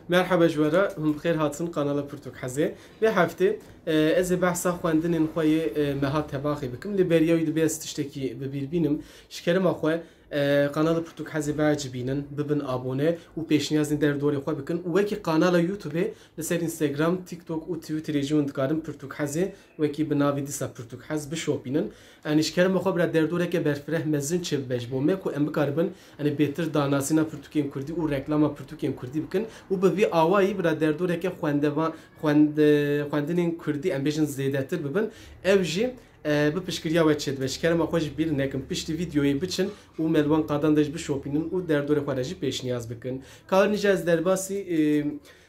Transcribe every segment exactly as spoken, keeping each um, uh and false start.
Merhaba ji we re, hûn bi xêr hatin kanala Pirtûk Hezê. Vê heftê, e, ez ê behsa xwendinên xwe yê, e, Meha Tebaxê bikim. Lê beriya wî dibê ez tiştekî bi bîr bînim. Ji kerema xwe, e, kanala Pirtûk Hezê biecibînin, bibin abone û pêşniyazên derdorê xwe bikin. Û wekî kanala YouTube-ê li ser Instagram, TikTok û Twitterê jî hûn dikarin Pirtûk Hezê wekî bi navê dîsa Pirtûk Hez bişopînin. Yanî ji kerema xwe bira derdoreke berfireh mezin çêbibe ji bo me ku em bikaribin, yanî bêtir danasîna pirtûkên kurdî û reklama pirtûkên kurdî bikin û bi vî awayî bira derdoreke xwendevan, xwend-, xwendinên kurdî em bêjin zêdetir bibin. Ev jî, e, bi piştgiriya we çêdibe. Ji kerema xwe ji bîr nekin. Piştî vîdyoyê biçin û me li wan qadan de jî bişopînin û derdorê xwe re jî pêşniyaz bikin. Ka hûn jî ez derbasî, e,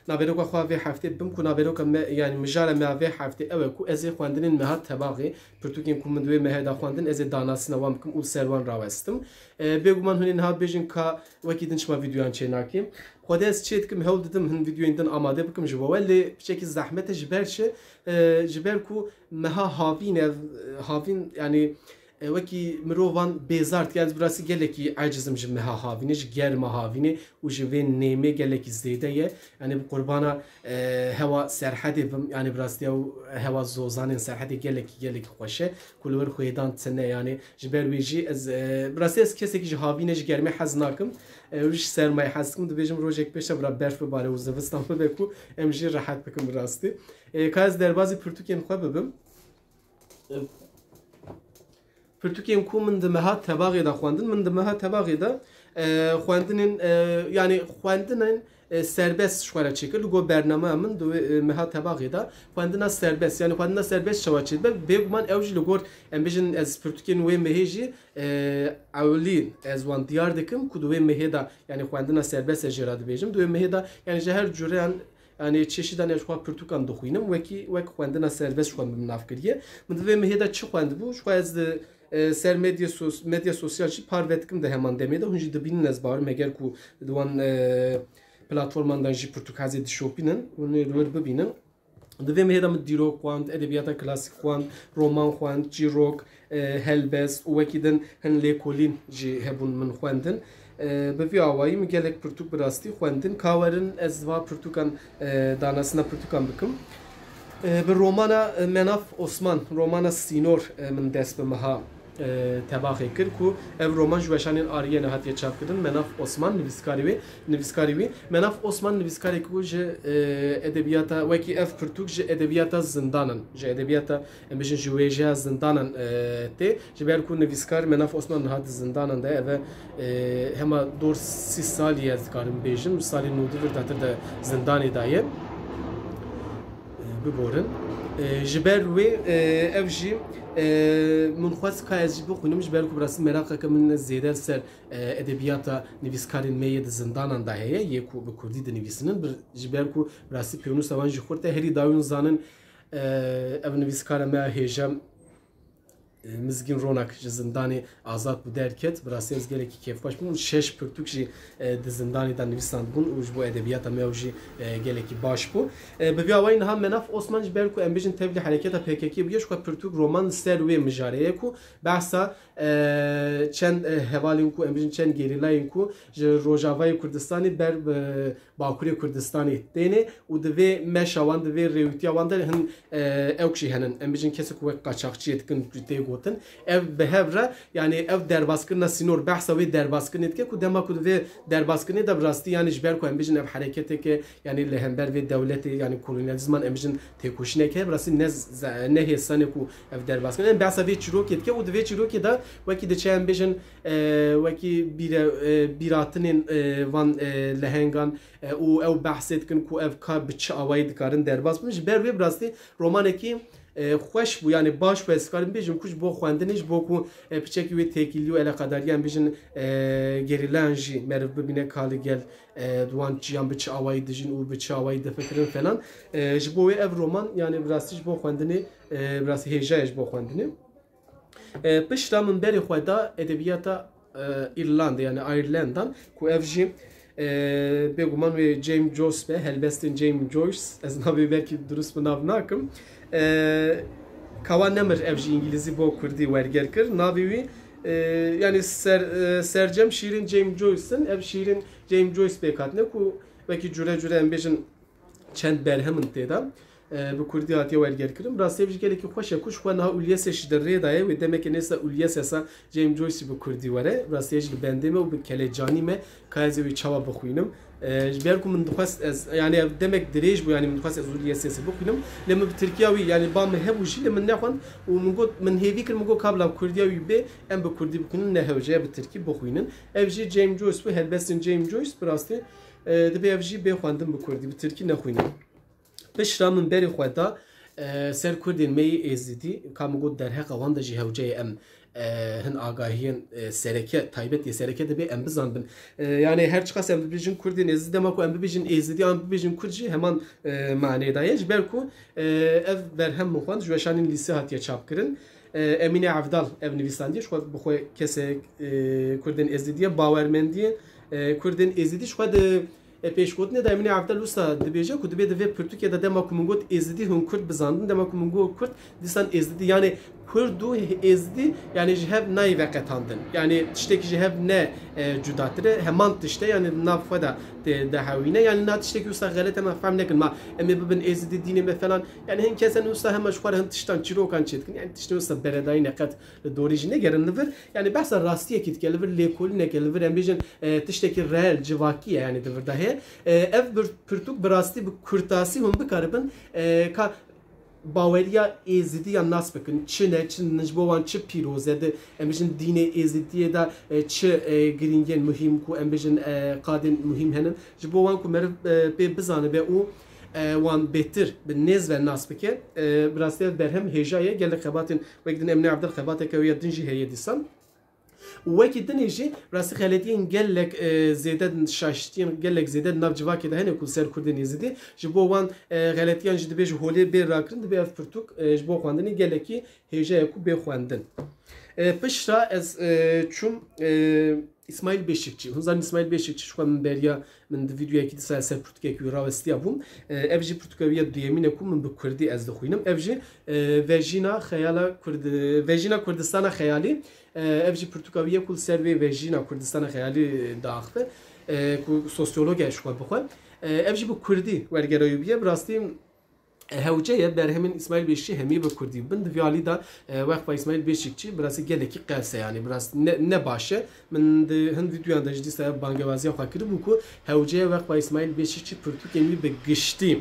Naveroka xwe vê heftê bim ku naveroka me, yanî mijara me vê heftê ew e ku ez ê xwendinên Meha Tebaxê, pirtûkên ku min di wê mehê de xwendin, ez ê danasîna wan bikim û li ser wan rawestim. E, bêguman hûn ê niha bêjin ka wekî din çima vîdyoyan çênakî. Xwedê ez çê dikim, hewl didim hin vîdyoyên din amade bikim ji bo we, lê piçekî zehmet e ji ber çi? E, ji ber ku meha havîn e, havîn, yanî, e, wekî mirovan bêzar dike. Ez bi rastî gelekî eciz im ji meha havînê, ji germa havînê û ji vê nêmê gelekî zêde ye. Yanî bi qurbana, e, hewa Serhedê bim. Yanî bi rastî ew hewa zozanên Serhedê gelekî, gelekî xweş e. Ku li wir xwêdan tune, yanî ji ber wê jî ez, e, bi rastî ez kesekî ji havînê, ji germê hez nakim. E, û ji sermayê hez dikim. Dibêjim rojek pêş de bira berf bibare û zivistan bibe ku em jî rehet bikin bi rastî. E, ka ez derbazî pirtûkên xwe bibim. Pirtûkên ku min di meha Tebaxê de xwendin, min di meha Tebaxê de, e, xwendinên, e, yanî xwendinên, e, serbest ji xwe re çêkir. Li gor bernameya min di wê, e, meha Tebaxê de xwendina serbest, yanî xwendina serbest çawa çêdibe? Bêguman ew jî li gor, em bêjin, ez pirtûkên wê mehê jî, e, ewilî ez wan diyar dikim ku di wê mehê de, yanî xwendina serbest ez jê re dibêjim. Di wê mehê de, yanî ji her cureyan, yanî çeşîdan ez ji xwe pirtûkan dixwînim, wekî, wek xwendina serbest ji xwe min nav kiriye. Min di vê mehê de çi xwendibû? Ji xwe ez di, e, ser medya sos-, medya sosyal jî parve dikim di heman demê de. Hûn jî dibînin, ez bawerim, eger ku di wan, e, platforman de jî Pirtûk Hezê dişopînin, hûn ê li wir bibînin. Di vê mehê de min dîrok xwend, edebiyata klasîk xwend, roman xwend, çîrok, e, helbest û wekî din hin lêkolîn jî hebûn min xwendin. E, bi vî awayî min gelek pirtûk bi rastî xwendin. Ka werin ez va pirtûkan, e, danasîna pirtûkan bikim. E, bi romana, e, Menaf Osman, romana Sînor, e, min dest bi meha, e, Tebaxê kir ku ev roman ji weşanên Ariyê ne hatiye çapkirin. Menaf Osman, nivîskarê wê, nivîskarê wî. Menaf Osman nivîskarê ku ji, e, edebiyata, wekî ev pirtûk ji edebiyata zindanan, ji edebiyata, em bêjin, ji wêjeya zindanan, e, tê. Ji ber ku nivîskar Menaf Osman niha di zindanan de, ev e, e, hema dor sî salî ez dikarim bêjim, salê nodî vir datir de zindanê de ye. E, biborin. E, ji ber wê, e, ev jî, e, min xwest ka ez jî bixwînim, ji ber ku bi rastî meraqeke min zêde li ser, e, edebiyata nivîskarên me yê di zindanan de heye, yê ku bi kurdî dinivîsinin, bir, ji ber ku bi rastî pêwnûsa wan jî xurt e, herî dawî hûn zanin, e, ev nivîskara me ya hêja, e, Mizgîn Ronak ji zindanê azad bû derket. Bi rastî ez gelekî kêfxweş bûm. Şeş pirtûk jî, e, di zindanê de nivîsandibûn û ji bo edebiyata me ew jî, e, gelekî baş bû. E, bi vî awayî niha Menaf Osman ji ber ku em bêjin tevlî hereketa P K K bûye, ji xwe pirtûk, roman li ser wê mijarê ye ku behsa, e, çend, e, hevalên ku em bêjin çend gerîlayên ku ji Rojavayê Kurdistanê ber bi Bakurê Kurdistanê têne û di vê meşa wan, di vê rêwîtiya wan de hin, e, ewk jî henin. Em bêjin kesê ku wek qaçaxçiyê dikin, tê gotin. Ev bi hev re, yanî ev derbaskirina sînor, behsa wê derbaskirinê dike ku dema ku di vê derbaskirinê de bi rastî, yanî ji ber ku em bêjin ev hereketeke, yanî li hember vê dewletê, yanî kolonyalîzman em bêjin têkoşînek heye, bi rastî ne ze-, ne hêsan e ku ev derbaskirin. Em behsa vê çîrokê dike û di vê çîrokê de wekî diçe em bêjin, e, wekî bîre-, e, bîratinên, e, van, e, lehengan, e, û ew behsê dikin ku ev ka bi çi awayî dikarin derbas bin. Ji ber wê bi rastî romanekî, e, xweş bû, yanî baş bû, ez dikarim bêjim ku ji bo xwendinê, ji bo ku, e, piçekî wê têkilî û eleqedariya, em bêjin, e, gerîlayan jî meriv bibîne ka li gel, e, di wan çiyan bi çi awayî dijîn û bi çi awayî difikirin falan. E, ji bo wê ev roman, yanî bi rastî ji bo xwendinê, e, bi rastî hêja ye ji bo xwendinê. E, pişta min berê xwe da edebiyata, e, Îrlandê, yani Irelandan, ku ev jî, e, bêguman wê James Joyce be, helbestên James Joyce, ez navê belkî dirust bi nav nakim. E, Kawa Nemir ev jî îngilîzî bo kurdî werger kir. Navê wî, e, yani ser, e, sercem şîrên James Joyce in, ev şîrên James Joyce pêk hatine ku Wekî cure cure em bêjin çend berhem in tê de, e, bi kurdî hatiye wergerkirin. Bi rastî ev jî gelekî xweş e ku ji xwe niha Ulysses jî di rê de ye. Wê demekê nêsa Ulysses a James Joyce jî bi kurdî were. Bi rastî ev jî li bendê me û bi kelecanî me ka ez ê wî çawa bixwînim. E, ji ber ku min dixwest ez, yani ev demek dirêj bû, yani min dixwest ez Ulysses'i bixwînim. Lê min bi tirkiya wî, yani ba min hebû jî, lê min nexwend û min got, min hêvî kir, min got, kabla kurdiya wî bê, em bi kurdî bixwînin, ne hewce ye bi tirkî bixwînin. Ev jî James Joyce bû, helbestên James Joyce, bi rastî, e, dibê ev jî bê xwendin bi kurdî, bi tirkî nexwînin. Piştre min berê xwe da, e, ser kurdên me yê êzidî, ka min got derheqa wan de jî hewce ye em, e, hin agahiyên, e, sereke, taybet yê sereke dibê em bizanbin. E, yani her çiqas em bibêjin kurdên êzidî, dema ku em bibêjin êzidî an bibêjin kurd jî heman, e, manê de ye. Ji ber ku, e, ev berhem min xwend, ji weşanên lîsê hatiye çapkirin. E, Emîne Evdal ev nivîsandiye, ji xwe bi xwe kesek, e, kurdên êzidî ye, bawermendiyê, e, kurdên êzidî ji xwe di e, pêşgotinê de Emîne Evdal wisa dibêje ku dibê di vê pirtûkê de dema ku min got êzidî hûn kurd bizandin, dema ku min got kurd dîsan êzidî, yani kurd û êzidî yani ji hev nayê veqetandin. Yani tiştekî ji hev ne, e, cudatir e, heman tişt e, yani di nav xwe de tê de hewîne. Yani na tiştekî wisa xelet hema fehm nekin. Ma em ê bibin êzidî dînê me falan. Yani hin kesen wisa hema ji xwe re hin tiştan çîrokan çêdikin. Yani tiştê wisa beredayî ne qet li dorî jî negerin li vir. Yani behsa rastiyekî dike, li vir lêkolîneke, li vir em bêjin, e, tiştekî reel, civakî ye yani di vir de heye. E, ev bir, pirtûk bi rastî bi kurtasî hûn bikaribin, e, ka baweriya êzidiyan nas bikin. Çi ne, çi ne, ji bo wan çi pîroz e, di, em bêjin dînê êzidiyê de, e, çi, e, girîngên muhîm ku em bêjin, e, qadên muhîm henin. Ji bo wan ku meriv, e, pê bizanibe û, e, wan bêtir bi nêz ve nas bike. E, bi rastî ev berhem hêja ye. Gelek xebatên wek din Emîne Evdal xebateke wê ya din jî heye dîsan. Û wekî dinê jî rastî xeletiyên gelek, e, zêde, şaştiyên gelek zêde di nav civakê de hene ku li ser kurdên êzidî. Ji bo wan, e, xeletiyan jî dibê ji holê bê rakirin, dibê ev pirtûk, e, ji bo xwendinê gelekî hêja ye ku bê xwendin. E, piştre ez, e, çûm, e, Îsmaîl Beşikçî. Hûn zanin Îsmaîl Beşikçî ji xwe min beriya min di vîdeoyekî dîsa ser pirtûkekî wî rawestiya bûm. E, ev jî pirtûka wî ya duyemîn e ku min bi kurdî ez dixwînim. Ev jî, e, Vejîna Xeyala Kurd-, Vejîna Kurdistana Xeyalî. E, ev jî pirtûka wî ye ku li ser vê vejîna Kurdistana xeyalî diaxive, e, ku sosyolog e ji xwe bi xwe. E, ev jî bi kurdî wergera wî bûye. Bi rastî, e, hewce ye berhemên Îsmaîl Beşikçî hemî bi kurdî bin. Di vî alî de, e, weqfa Îsmaîl Beşikçî bi rastî gelekî qels e, yanî bi rastî ne, ne baş e. Min di hin vîdeoyan de jî dîsa ev bangewaziya xwe kiribû ku hewce ye weqfa Îsmaîl Beşikçî pirtûkên wî bi giştî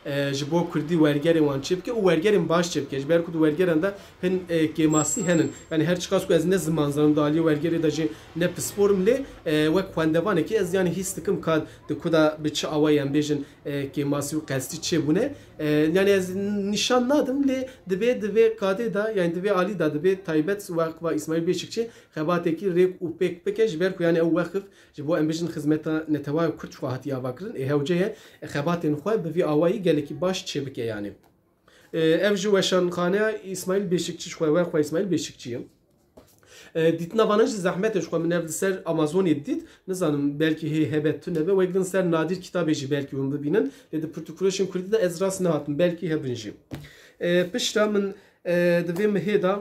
e, ji bo kurdî wergerên wan çêbike û wergerên baş çêbike. Ji ber ku di wergeran de hin, e, kêmasî henin. Yani her çiqas ku ez ne ziman zanim, di aliyê wergerê de jî ne pispor im, lê, e, wek xwendevanekî ez yani hîs dikim ka di ku de bi çi awayî em bêjin, e, kêmasî û qestî çêbûne. E, yani ez nîşan nadim, lê dibê di vê qadê de, yani di vê alî de, di vê taybet weqfa Îsmaîl Beşikçî xebatekî rêk û pêk bike, ji ber ku yani ew weqf ji bo em bêjin xizmeta netewaya Kurd ji xwe hatiye avakirin, ê hewce ye, e, xebatên xwe bi vî awayî gelekî baş çêbike yani. E, ev jî weşanxaneya Îsmaîl Beşikçî ji xwe, weqfa Îsmaîl Beşikçî ye. E, dîtina vana jî zehmet e ji xwe, min ev li ser Amazonê dît, nizanim belkî hê hebe tune be, wek din ser nadir kitabê jî belkî hûn bibînin, lê di pirtûkfiroşên kurdî de ez rast nehatim, belkî hebin jî. E, piştre min, e, di vê mihê de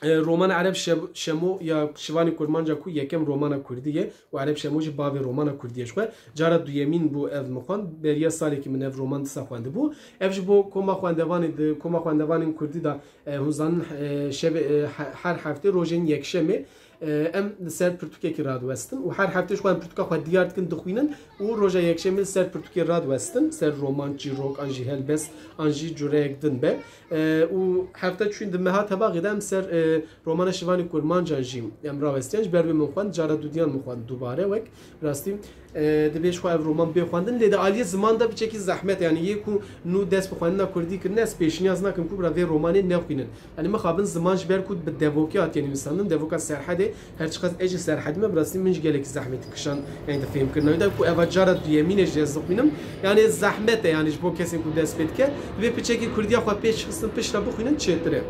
e, romana Ereb Şeb-, Şemo ya Şivanê Kurmanca ku yekem romana kurdî ye û Ereb Şemo jî bavê romana kurdî ye ji xwe. Cara duyemîn bû ev min xwend. Beriya salekî min ev roman dîsa xwendibû. Ev ji bo koma xwendevanê di, koma xwendevanên kurdî de, e, hûn zanin, e, şevê, e, he-, her heftê rojên yekşemê, e, em li ser pirtûkekî radiwestin û her heftê ji xwe em pirtûka xwe diyar dikin, dixwînin û roja yekşemê li ser pirtûkê radiwestin, ser roman, çîrok, an jî helbest, an jî cureyek din be. E, û hefta çûyîn di meha tebaxê de em ser, e, romana Şivanê Kurmancan jî em rawestiyan, ji ber wê min xwend, cara dudiyan min xwend dubare wek. Rastî, e, dibê ji xwe ev roman bê xwendin, lê di aliyê ziman de piçekî zehmet e, yani yê ku nû dest bi xwendina kurdî kirine, ez pêşniyaz nakim ku bira vê romanê nexwînin. Yani mixabin ziman ji ber ku bi devokê hatiye nivîsandin, devoka Serhedê, her çiqas ez jî Serhedî me, bi rastî min jî gelekî zehmetî kişand, yani di fêhmkirina wî de ku eva cara duyemîn e jî ez dixwînim. Yani zehmet e, yani ji bo kesên ku dest pê dike, divê piçekî kurdiya xwe pêş xistin, piştre bixwînin çêtir e.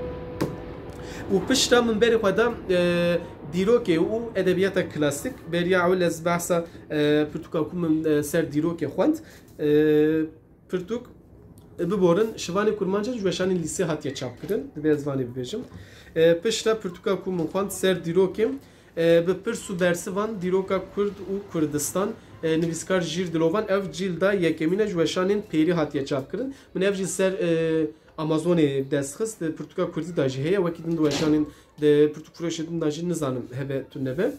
Û piştre min berê xwe da, e, dîrokê û edebiyata klasik. Beriya ewil ez behsa, e, pirtûka ku min, e, ser dîrokê xwend. E, Pirtûk, e, biborin, Şivanê Kurmancan ji weşanên lîsê hatiye çapkirin, divê ez vanê bibêjim. E, piştre pirtûka ku min xwend ser dîrokê, e, bi pirs û bersivan dîroka Kurd û Kurdistan, E, nivîskar Jîr Dilovan, ev cîlda yekemîn e, ji weşanên pêrî hatiye çapkirin. Min ev jî ser, e, Amazonê dest xist, di pirtûka kurdî de jî heye, wekî din di weşanên, di pirtûkfiroşê din de jî nizanim hebe tune be.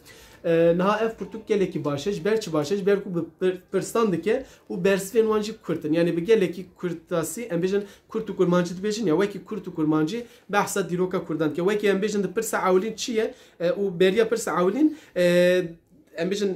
E, niha ev pirtûk gelekî baş e, ji ber çi baş e? Ji ber ku bi pir-, pirsan dike û bersivên wan jî kurt in. Yanî bi gelekî kurtasî, em bêjin kurt û kurmancî dibêjin ya, wekî kurt û kurmancî behsa dîroka kurdan dike. Wekî em bêjin di pirsa ewilîn çi ye, e, û beriya pirsa ewilîn, e, em bêjin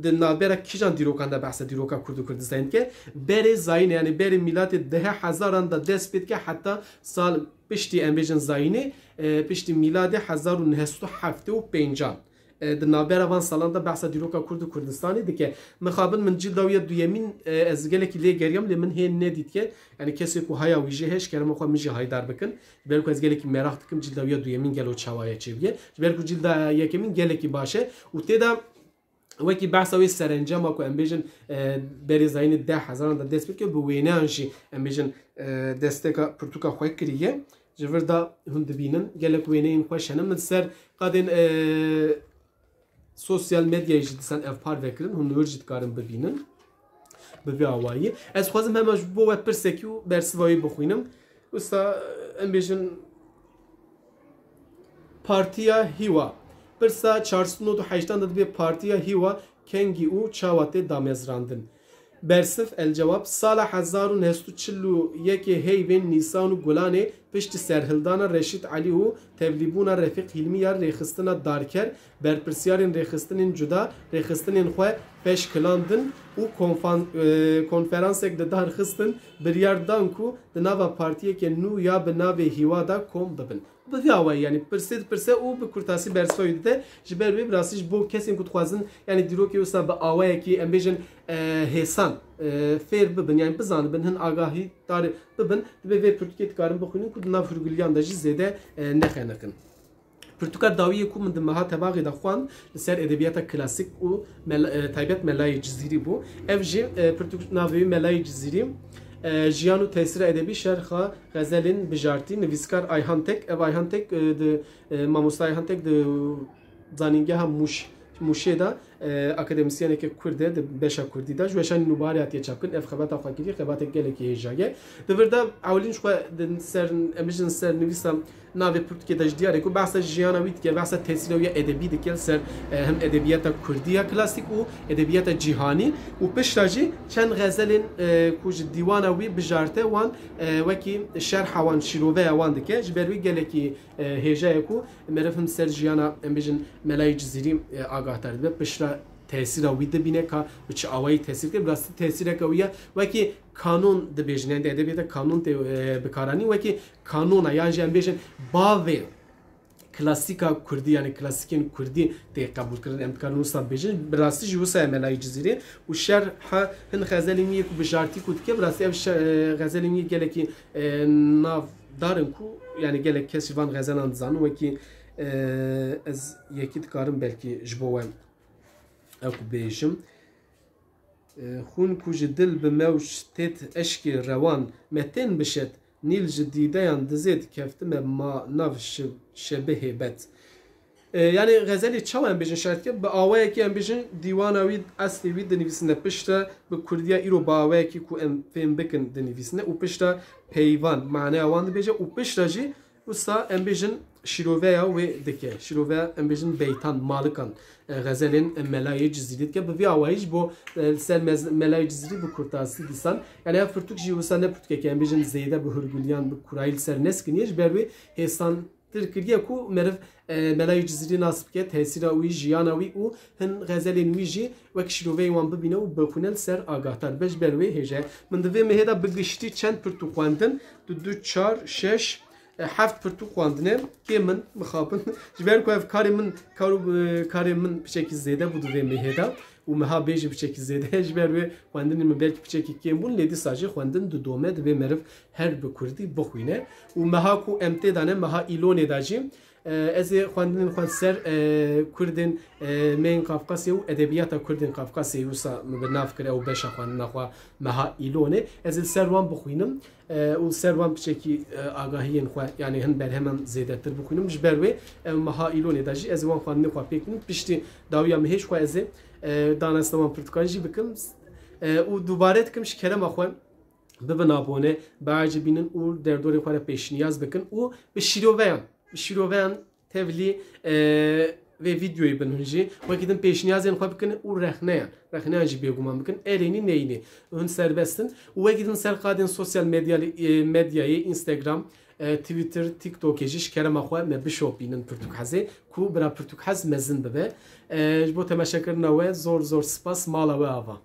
di navbera kîjan dîrokan de behsa dîroka kurd û kurdistanê dike? Berê zayînê, yanî berê mîladê dehê hezaran de dest pê dike heta sal piştî, em bêjin zayînê, e, piştî mîladê hezar û neh sed û heftê û pêncan. E, di navbera van salan de behsa dîroka kurd û kurdistanê dike. Mixabin min cîlda wî ya duyemîn, e, ez gelekî lê geriyam, lê min hê nedîtike. Yanî kesê ku haya wî jê heye, ji kerema xwe min jî haydar bikin. Ji ber ku ez gelekî meraq dikim cîlda wî ya duyemîn gelo çawa ye, çêbûye. Ji ber ku cîlda yekemîn gelekî baş e û tê de wekî behsa wê serencama ku em bêjin, e, berê zayînê deh hezaran de dest pê dike, bi wêneyan jî em bêjin, e, desteka pirtûka xwe kiriye. Ji vir de hûn dibînin, gelek wêneyên xweş hene. Min ser qadên, e, sosyal medyayê jî disan ev parve kirin, hûn li wir jî dikarin bibînin. Bi vî awayî. Ez xwazim hema ji bo we pirsekî û bersiva wî bixwînim. Wisa, em bêjin, Partiya Hîwa. Pirsa çar sed û nod û heştan de dibê Partiya Hîwa kengî û çawa tê damezrandin? Bersiv, el cewab, sala hezar û neh sed û çil û yekê heyvên Nîsan û Gulanê piştî serhildana Reşîd Elî û tevlîbûna Refîq Hîlmî ya rêxistina darker, berpirsiyarên rêxistinên cuda rêxistinên xwe feşkilandin û konfan-, e, konferansek di dar xistin, biryar dan ku di nava partiyeke nû ya bi navê Hîwa de kom bibin. Bi vî awayî, yanî pirsê dipirse û bi kurtasî bersiva wî dide. Ji ber wê bi rastî ji bo kesên ku dixwazin, yanî dîrokê wisa bi awayekî, em bêjin, e, hêsan, e, fêr bibin, yanî bizanibin, hin agahîdar bibin, dibê vê pirtûkê dikarin bixwînin ku di nav hûrgiliyan de jî zêde, e, nexeniqin. Pirtûka dawiyê ku min di meha tebaxê de xwend, li ser edebiyata klasîk û mel-, e, taybet Melayê Cizîrî bû. Ev jî, e, pirtûk navê wî Melayê Cizîrî, e, jiyan û tesîra edebî, şerha xezelên bijartî, nivîskar Ayhan Tek. Ev Ayhan Tek, e, di, e, mamosta Ayhan Tek di zanîngeha Mûş-, Mûşê de, e, akademisyeneke Kurd e, di beşa Kurdî de. Ji weşanî Nûbiharê hatiye çapkirin. Ev xebata xwe kiriye, xebatek gelekî hêja ye. Di vir de ewilîn ji xwe di ser, em bijin ser nivîsa navê pirtûkê de ji diyar e ku behsa jiyana wî dike, behsa tesîra wî ya edebî dike li ser, e, hem edebiyata kurdî ya klasîk û edebiyata cîhanî û pişta jî çend xezelên, e, ku ji dîwana wî bijarte wan, e, wekî şerha wan, şîroveya wan dike. Ji ber wî gelekî, e, hêja ye ku meriv him ser jiyana, em bêjin, Melayê Cizîrî, e, agahdar dibe. Pişta tesîra wî dibîne ka bi çi awayî tesîr kir. Bi rastî tesîreke wî ye. Wekî kanon dibêjin, yanî di edebiyata kanon tê, e, bikaranîn. Wekî kanona, yan jî em bêjin bavê klasîka kurdî, yanî klasîkên kurdî tê qebûlkirin, em dikarin wisa bêjin. Bi rastî jî wisa ye Melayê Cizîrî û şerha hin xezelên wî yê ku bijartî ku dike, bi rastî ev şe-, e, xezelên wî gelekî, e, navdar in ku, yanî gelek kes ji van xezelan dizanin, wekî, e, ez yekî dikarim belkî ji bo we ew ku bêjim. E, xûn ku ji dil bi mewj têt eşkê rewan, me tên bişet, nîl ji dîdeyan dizêt, keftime ma nav şi-, şebihê bet. E, yanî xezelê çawa em bêjin şair dike? Bi awayekî em bêjin dîwana wî, eslê wî dinivîsine, piştre bi kurdiya îro bi awayekî ku em fêm bikin dinivîsine û piştre peyvan, maneya wan dibêje û piştre jî Wisa em bêjin şîroveya wê dike. Şîroveya em bêjin beytan, malikan, e, xezelên Melayê Cizîrî dike. Bi vî awayî ji bo, e, li ser mez-, Melayê Cizîrî bi kurtasî dîsan. Yanî ev pirtûk jî wisa ne pirtûkeke em bêjin zêde bi hûrguliyan, bi kurayî li ser neskiniye. Ji ber wê hêsantir kiriye ku meriv, e, Melayê Cizîrî nas bike, tesîra wî, jiyana wî û hin xezelên wî jî wek şîroveyên wan bibîne û bixwîne, li ser agahdar be. Ji ber wê hêje. Min di vê mehê de bi giştî çend pirtûk xwendin. Du, du, çar, şeş, e, heft pirtûk xwendine, kêm in, mixabin. Ji ber ku ev karê min, kar û, e, karê min piçekî zêde bû di vê mehê de û meha bê jî piçekî zêde ye. Ji ber wê xwendinên min belkî piçekî kêm bûn, lê dîsa jî xwendin didome, divê meriv her bi kurdî bixwîne. Û meha ku em tê de ne, meha Îlonê de jî, E, ez ê xwendinên xwe li ser, e, Kurdên, e, me yên Qafqasê û edebiyata Kurdên Qafqasê wisa min bi nav kir ew beşa xwendina xwe meha Îlonê. Ez ê li ser wan bixwînim, e, û li ser wan piçekî, e, agahiyên xwe, yanî hin berheman zêdetir bixwînim. Ji ber wê, e, meha Îlonê de jî ez ê wan xwendinê xwe pêk bînim. Piştî dawiya mehê ji xwe ez ê, e, danastina wan pirtûkan jî bikim. E, û dubare dikim ji kerema xwe bibin abone, biecibînin û derdorê xwe re pêşniyaz bikin û bi şîroveyan, bi şîroveyan tevlî, e, vê vîdeoyê bin hûn jî. Wekî din pêşniyazên xwe bikin û rexneyan, rexneyan jî bêguman bikin. Erênî neyînî. Hûn serbest in. Û wekî din ser qadên sosyal medya-, e, medyayê, Instagram, e, Twitter, TikTokê jî ji kerema xwe me bişopînin pirtûkhezê ku bira pirtûkhez mezin bibe. E, ji bo temaşekirina we zor zor spas, mala we ava.